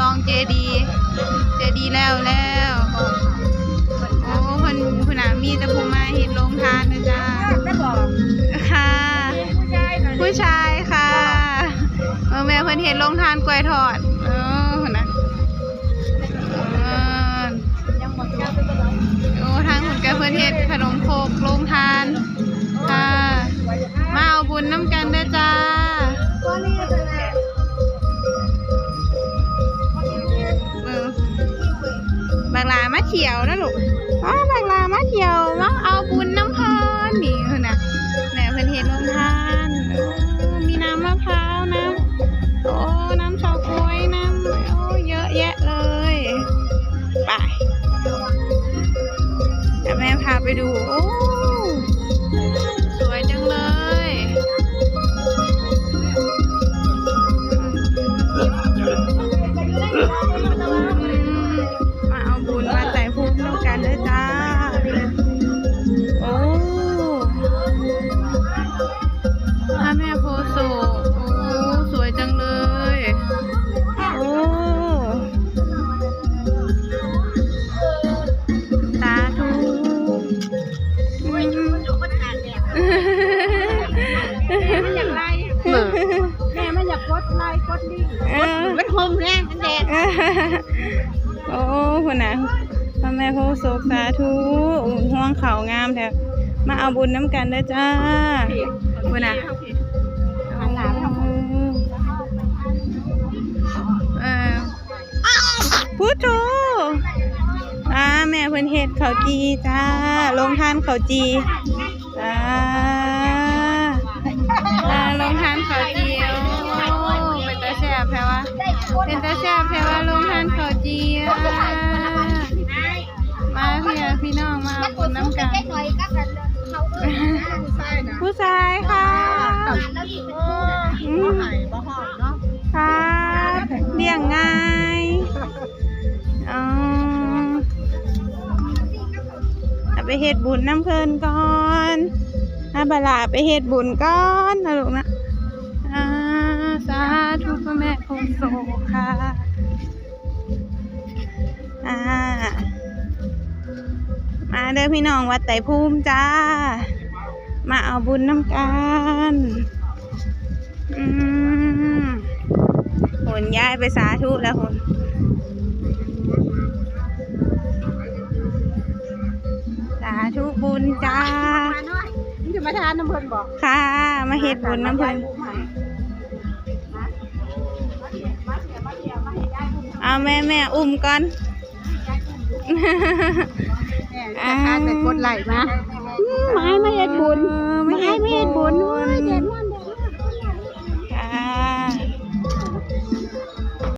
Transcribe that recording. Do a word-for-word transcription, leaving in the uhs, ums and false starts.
ลองเจดีย์ เจดีย์แล้วแล้ว โอ้ เพิ่น เพิ่นน่ะ มีแต่ผู้มาเฮ็ดโรงทานนะจ๊ะ ค่ะ ผู้ชายค่ะ เออ แม่เพิ่นเฮ็ดโรงทานกล้วยทอด เออ นะ เออ โอ้ ทางเพิ่นก็เพิ่นเฮ็ดขนมครกโรงทาน ค่ะ มาเอาบุญนำกันเด้อจ้า เออ บักหล่ามาเที่ยวนะลูก อ้า บักหล่ามาเที่ยว มาเอาบุญนำเพิ่นนี่นะ แม่เพิ่นเฮ็ดโรงทาน โอ้ มีน้ำมะพร้าว น้ำ โอ้ น้ำเฉาก๊วย น้ำ โอ้ เยอะแยะเลย ไป เดี๋ยวแม่พาไปดู โอ้ สวยจังเลย มาเอาบุญวัดไตรภูมินำกันเด้อจ้า โอ้ พระแม่โพธิ์โศก โอ้ สวยจังเลย โอ้ สาธุ แม่มันอยากไล่ แม่มันอยากกดไล่กดลิงก์ เออ มันโฮมแน่ มันแดด เออ โอ้ พุ้นน่ะ พระแม่โพธิ์โศก สาธุ ห่วงข้าวงามแท้ มาเอาบุญนำกันเด้อจ้า พุ้นน่ะ ข้างหลัง เออ พุทโธ อ่า แม่เพิ่นเฮ็ดข้าวจี่จ้า โรงทานข้าวจี่ อ่า อ่า โรงทานข้าวจี่ โอ้ เป็นตาแซ่บแท้วะ เป็นตาแซ่บแท้วะ โรงทานข้าวจี่ อ่า มาพี่ พี่น้องมาเอาบุญนำกัน ผู้ชายค่ะ อืม ครับ เลี้ยงง่าย อ๋อ เอาไปเฮ็ดบุญนำเพิ่นก่อน อ่ะ บักหล่าไปเฮ็ดบุญก่อนนะลูกนะ อ่า สาธุพระแม่โพธิ์โศกค่ะ อ่า มาเด้อพี่น้องวัดไตรภูมิจ้า มาเอาบุญนำกัน อืม พุ้นยายไปสาธุแล้วพุ้น สาธุบุญจ้า มาหน่อย มึงจะมาทานนำเพิ่นบ่ ค่ะ มาเฮ็ดบุญนำเพิ่น เอาแม่ แม่อุ้มก่อน แม่จะทานแต่กดไลค์มา อืม มาให้มาเฮ็ดบุญ เออ มาให้มาเฮ็ดบุญ มาเฮ็ดบุญ โอ้ย เด็ดมาก